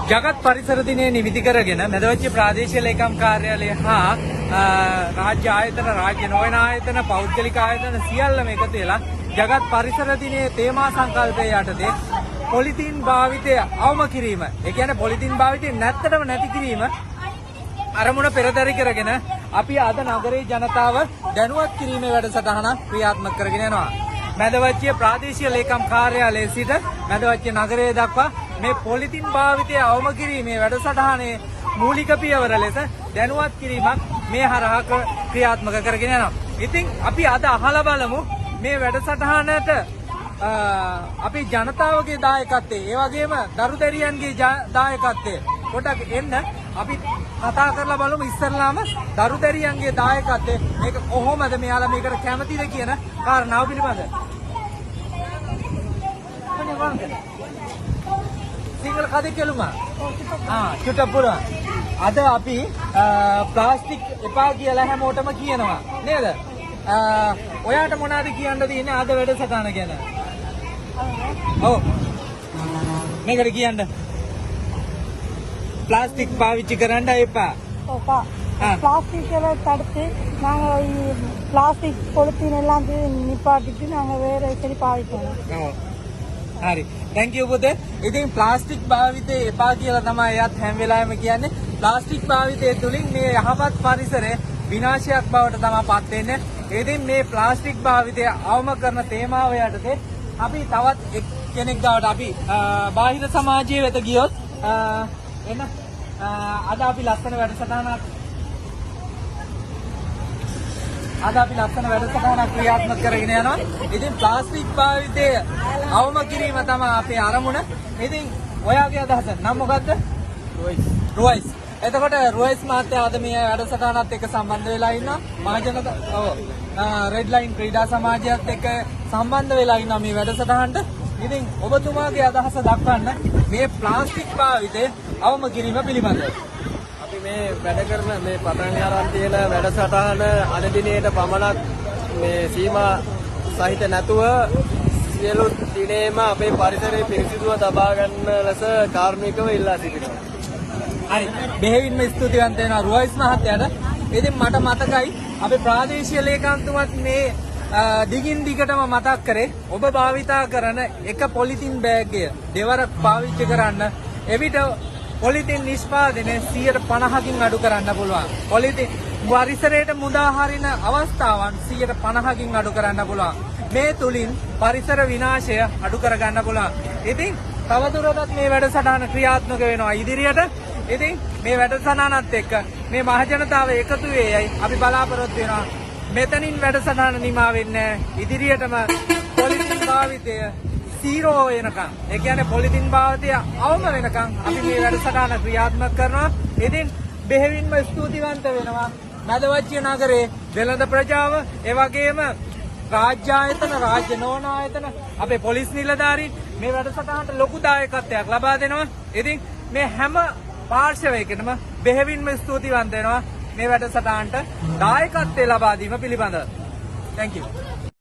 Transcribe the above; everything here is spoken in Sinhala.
ජගත් පරිසර දිනය නිමිති කරගෙන මැදවච්චිය ප්‍රාදේශීය ලේකම් කාර්යාලය හා රාජ්‍ය ආයතන, රාජ්‍ය නොවන ආයතන, පෞද්ගලික ආයතන සියල්ලම එකතු වෙලා ජගත් පරිසර දිනයේ තේමා සංකල්පය යටතේ පොලිතීන් භාවිතය අවම කිරීම, ඒ කියන්නේ පොලිතීන් භාවිතය නැත්තටම නැති කිරීම අරමුණ පෙරදරි කරගෙන අපි අද නගරයේ ජනතාව දැනුවත් කිරීමේ වැඩසටහන ක්‍රියාත්මක කරගෙන යනවා. මැදවච්චිය ප්‍රාදේශීය ලේකම් කාර්යාලයේ සිට මැදවච්චිය නගරය දක්වා මේ පොලිතින් භාවිතය අවම කිරීමේ වැඩසටහනේ මූලික පියවර ලෙස දැනුවත් කිරීමක් මේ හරහා ක්‍රියාත්මක කරගෙන යනවා. ඉතින් අපි අද අහලා බලමු මේ වැඩසටහනට අපි ජනතාවගේ දායකත්වය, ඒ වගේම දරුදැරියන්ගේ දායකත්වය පොඩ්ඩක් එන්න අපි කතා කරලා බලමු. ඉස්සරලාම දරුදැරියන්ගේ දායකත්වය මේක කොහොමද, මෙයාලා මේකට කැමතිද කියන කාරණාව පිළිබඳ. සිංහල කදේ කෙලුමා? ආ, චුට්ටක් පුළුවන්. අද අපි ප්ලාස්ටික් එපා කියලා හැමෝටම කියනවා නේද? ඔයාට මොනවද කියන්න තියෙන්නේ අද වැඩසටහන ගැන? ඔව්. මේකට කියන්න. ප්ලාස්ටික් පාවිච්චි කරන්න එපා. ඔව්. பிளாஸ்டிக் எல்லாம் தடுத்து நாங்கள் பிளாஸ்டிக் பொலித்தீன் எல்லாம் நிப்பாட்டிட்டு நாங்கள் வேற செடி பாவிக்கணும். හරි. Thank you පුතේ. ඉතින් ප්ලාස්ටික් භාවිතය එපා කියලා තමයි එයත් හැම වෙලාවෙම කියන්නේ. ප්ලාස්ටික් භාවිතය තුලින් මේ යහපත් පරිසරය විනාශයක් බවට තමයි පත් වෙන්නේ. ඉතින් මේ ප්ලාස්ටික් භාවිතය අවම කරන තේමාව යටතේ අපි තවත් එක් කෙනෙක් ගාවට අපි බාහිර සමාජයේ වෙත ගියොත් එන්න අද අපි ලස්සන වැඩසටහනක් ක්‍රියාත්මක කරගෙන යනවා. ඉතින් ප්ලාස්ටික් භාවිතය අවම කිරීම තමයි අපේ අරමුණ. ඉතින් ඔයාගේ අදහස නම් මොකද්ද? රුවයිස්. රුවයිස්. එතකොට රුවයිස් මහත්තයා අද මේ වැඩසටහනත් එක්ක සම්බන්ධ වෙලා ඉන්නවා. මහජනත ඔව් රෙඩ් ලයින් ක්‍රීඩා සමාජයත් එක්ක සම්බන්ධ වෙලා ඉන්නවා මේ වැඩසටහනට. ඉතින් ඔබතුමාගේ අදහස දක්වන්න මේ ප්ලාස්ටික් භාවිතය අවම කිරීම පිළිබඳව. අපි මේ වැඩ කරන මේ පටන් අරන් තියෙන වැඩසටහන අද දිනේට පමණක් මේ සීමා සහිත නැතුව සියලු දිනේම අපේ පරිසරය පිරිසිදුව තබා ගන්න ලෙස කාරුණිකව ඉල්ලා සිටිනවා. හරි. බෙහෙවින්ම ස්තුතිවන්ත වෙනවා රුවයිස් මහත්තයාට. ඉතින් මට මතකයි අපේ ප්‍රාදේශීය ලේකම්තුමත් මේ දිගින් දිගටම මතක් කරේ ඔබ භාවිතා කරන එක පොලිතින් බෑග් එක දෙවරක් පාවිච්චි කරන්න. එවිට පොලිතින් නිෂ්පාදනය 150කින් අඩු කරන්න පුළුවන්. පොලිතින් පරිසරයට මුදා හරින අවස්ථාවන් 150කින් අඩු කරන්න පුළුවන්. මේ තුලින් පරිසර විනාශය අඩු කරගන්න පුළුවන්. ඉතින් තවදුරටත් මේ වැඩසටහන ක්‍රියාත්මක වෙනවා ඉදිරියට. ඉතින් මේ වැඩසටහනත් එක්ක මේ මහජනතාව එකතු වේයයි අපි බලාපොරොත්තු වෙනවා. මෙතනින් වැඩසටහන නිමා වෙන්නේ ඉදිරියටම පොලිතින් භාවිතය 0 වෙනකන්, ඒ කියන්නේ පොලිතින් භාවිතය අවම වෙනකන් අපි මේ වැඩසටහන ක්‍රියාත්මක කරනවා. ඉතින් බෙහෙවින්ම ස්තුතිවන්ත වෙනවා මැදවච්චිය නගරයේ වෙළඳ ප්‍රජාව, ඒ වගේම රාජ්‍ය ආයතන, රාජ්‍ය නොවන ආයතන, අපේ පොලිස් නිලධාරීන් මේ වැඩසටහනට ලොකු දායකත්වයක් ලබා දෙනවා. ඉතින් මේ හැම පාර්ශවයකටම බෙහෙවින්ම ස්තුතිවන්ත වෙනවා මේ වැඩසටහනට දායකත්වය ලබා දීම පිළිබඳව. Thank you.